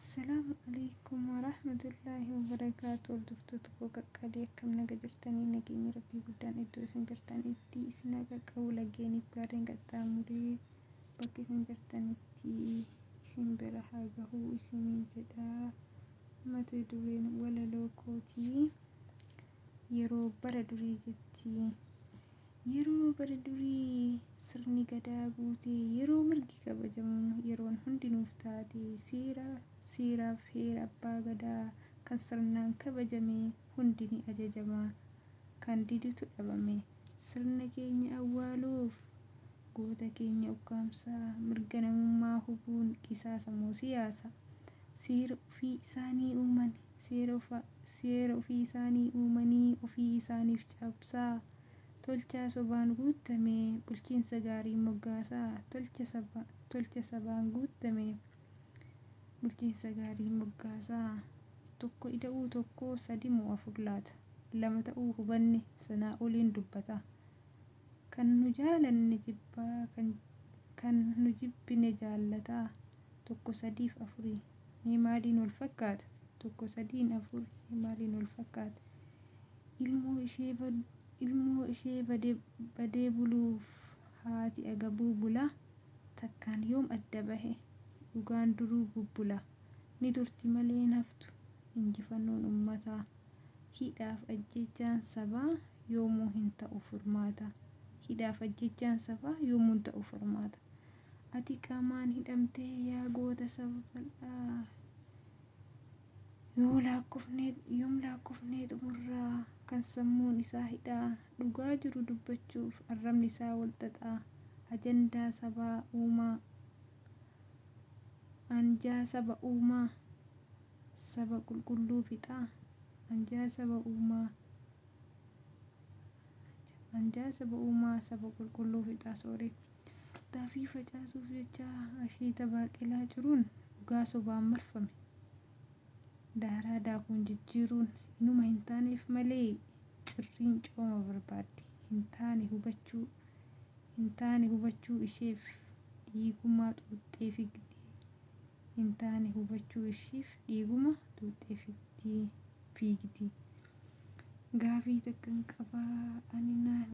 Assalaamu alaikum warahmatullaahi wabarakaatu. Hordoftoota koo qaqqaalii, akkam naga jirtanii? Nageenyi Rabbii guddaan iddoo isin jirtanitti isin haa qaqqabu. Laggeeniif gaarreen qaxxaamuree bakka isin jirtanitti isin bira haa gahu isiniin jedha. Mata dureen walaloo kootii "Yeroo bara durii" jetti. Yeroo bara durii sirni gadaa guutee, yeroo mirgi kabajamu, yeroon hundi nuuf taate, seera seeraaf heera abbaa gadaa kan sirnaan kabajame, hundi ni ajajama, kan didutu dhabame. Sirna keenya awwaaluuf goota keenya ukkaamsaa, mirga namummaa hubuun qisaasa moo siyaasa? Seera ofii isaanii uuman, seera ofii isaanii uumanii ofii isaaniif cabsaa, tolchaa sobaan guutame bulchiinsa gaarii moggaasaa, tolcha sabaan guutame bulchiinsa gaarii moggaasaa. Tokko ida'uu tokkoo sadi moo afur laata? Lama ta'uu hubanne, sanaa oliin dubbata. Kan nu jaalanne jibbaa, kan nu jibbine jaallataa. Tokko sadiif afurii mee maaliin wal fakkaata? Tokko sadiin afur mee maaliin wal fakkaata? Ilmoo ishee badee buluuf haati agabuu bulaa. Takkaan yoom adda bahe? Dhugaan duruu bubbula. Ni turti malee hin haftu injifannoon uummataa. Hidhaaf ajjeechaan sabaa yoomuu hin ta'u furmaata. Hidhaaf ajjeechaan sabaa yoomuu hin ta'u furmaata. Ati qaamaan hidhamtee yaa goota saba bal'aa, yoom lakkoofnee xumurraa kan sammuun isaa hidhaa? Dhugaa jiru dubbachuuf arrabni isaa wal xaxaa. Ajandaa saba uumaa, anjaa saba uumaa, saba qulqulluu fixaa. Anjaa saba uumaa, anjaa saba uumaa, saba qulqulluu fixaa. Soorii. Xaafii facaasuuf jecha asheeta baaqelaa ciruun, dhugaa sobaan marfame daaraa daakuun jijjiiruun inuma hin taaneef malee cirriin cooma barbaaddi. Hin taane hubachuu isheef dhiiguma xuuxxee figdi. Hin taane hubachuu isheef dhiiguma xuuxxee fiigdi. Gaafii takkan qabaa ani.